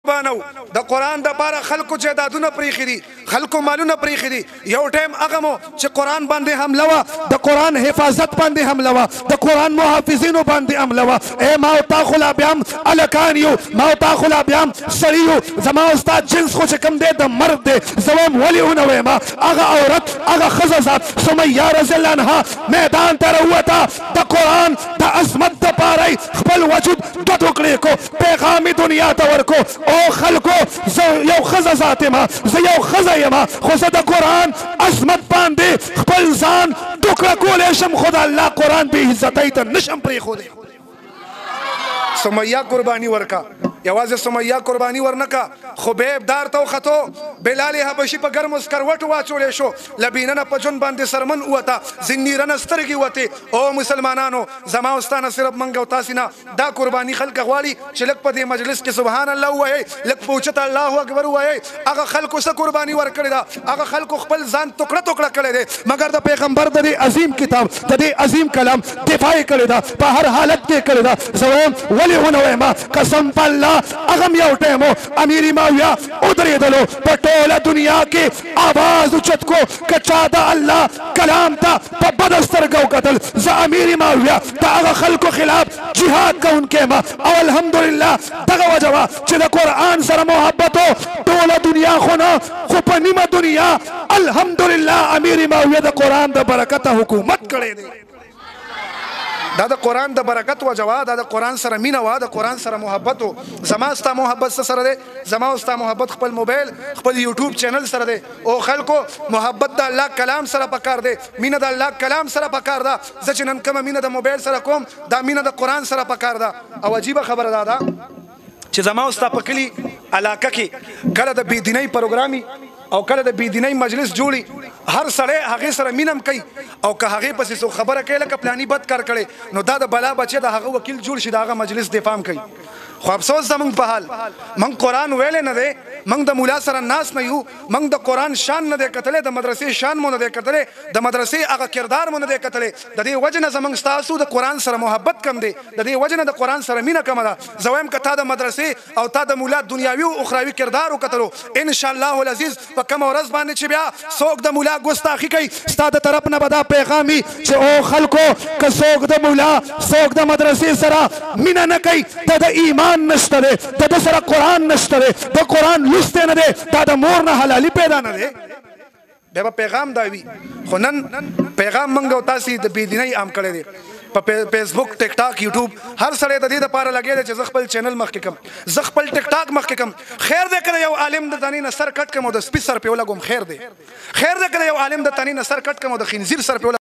قربانو د قران د پاره خلکو جیدادونه پریخي دي، خلکو مالونه پریخي دي. یو ټایم هغه مو چې قران باندې حمله وه، د قران حفاظت باندې حمله وه، د قران محافظینو باندې حمله وه. ای ما او تا خو لا بیا هم هلکان یو، ما او تا خو لا بیا هم سړي یو، زما او ستا جنس خو چې کوم دی د مرد دی. زه وایم ولې ونه وایم؟ هغه عورت، هغه ښځه ذات سمیه رضی الله عنها میدان ته راووته، د قران د عظمت دپاره خپل وجود دوه ټوکړې کو، پیغام یې دنیا ته ورکو. او خلکو، زه یو ښځه ذات یم، زه یو ښځه یم، خو زه د قرآن عظمت باندې خپل ځان ټوکړه کولی شم، خو د الله قرآن بې عزتۍ ته نشم پرېښودی. سمیه قرباني ورکا، یوازې سمیه قرباني ورنکا، خبیب دار ته وختو، بلال حبشي په ګرمو سکروټو واچولی شو، لبینه نه په ژوند باندې سرمن ووته، زنیره نه سترګې وتې. او مسلمانانو، زما او ستا نه صرف موږ او تاسې نه دا قرباني خلک غواړي چې لږ په دې مجلس کې سبحان الله ووایئ، لږ په اوچته الله اکبر ووایئ. هغه خلکو څه قرباني ورکړې ده؟ هغه خلکو خپل ځان ټوکړه ټوکړه کړی دی، مګر د پیغمبر د دې عظیم کتاب، د دې عظیم کلام دفاع یې کړې ده، په هر حالت کې کړې ده. زه وایم ولې ونه وایم؟ قسم په الله، هغه یو ټایم امیر معاویه ودرېدلو، په ټوله دنیا کې آواز اوچت کو، که چا د الله کلام ته په بده سترګه وکتل، زه امیر معاویه د هغه خلکو خلاف جهاد کوونکی یم. او الحمدلله دغه وجه وه چې د قرآن سره محبت ټوله دنیا خو نه، خو په نیمه دنیا الحمدلله امیر معاویه د قرآن د برکته حکومت کړی دی. دا د قرآن د برکت وجه وه، دا د قرآن سره مینه وه، د قرآن سره محبت و. زما ستا محبت څه سره دی؟ زما او ستا محبت خپل موبایل، خپل یوټیوب چینل سره دی. او خلکو، محبت د الله کلام سره پکار دی، مینه د الله کلام سره پکار ده. زه چې نن کومه مینه د موبایل سره کوم، دا مینه د قرآن سره پکار ده. او عجیبه خبره دا ده چې زما او ستا په کلي علاقه کې کله د بېدینۍ پروګرامي او کله د بېدینۍ مجلس جوړي، هر سړی هغې سره مینه هم کوي، او که هغې پسې څوک خبره کوي لکه پلاني بد کار کړی، نو دا د بلا بچی د هغه وکیل جوړ شي، د هغه مجلس دفاع هم کوي. خو افسوس زمونږ په حال، موږ قرآن ویلی نه دی، موږ د مولا سره ناست نه یو، موږ د قرآن شان نه دی کتلی، د مدرسې شان مو نه دی کتلی، د مدرسې هغه کردار مو نه دی کتلی. د دې وجې نه زمونږ ستاسو د قرآن سره محبت کم دی، د دې وجې نه د قرآن سره مینه کمه ده. زه وایم که تا د مدرسې او تا د مولا دنیاوي او اخروي کردار وکتلو، ان شاء الله العزیز په کومه ورځ باندې چې بیا څوک د مولا ګستاخي کوي، ستا د طرف نه به دا پیغام وي چې او خلکو، که څوک د مولا، څوک د مدرسې سره مینه نه کوي، د ایمان نشته دی، د ده سره قرآن نشته دی، د قرآن لوستی نه دی، دا د مور نه حلالي پیدا نه دی. بیا به پیغام دا وي. خو نن پیغام موږ او تاسې د بېدینۍ عام کړی دی. په فیسبوک، ټیک ټاک، یوټیوب هر سړی د دې دپاره لګیا دی چې زه خپل چینل مخکې کم، زه خپل ټیک ټاک مخکې کم. خیر دی که د یو عالم د تنې نه سر کټ کم او د سپي سر پرې ولګوم، خیر دی. خیر دی که د یو عالم د تنې نه سر کټ کم او د خنزیر سر پرې ولګوم.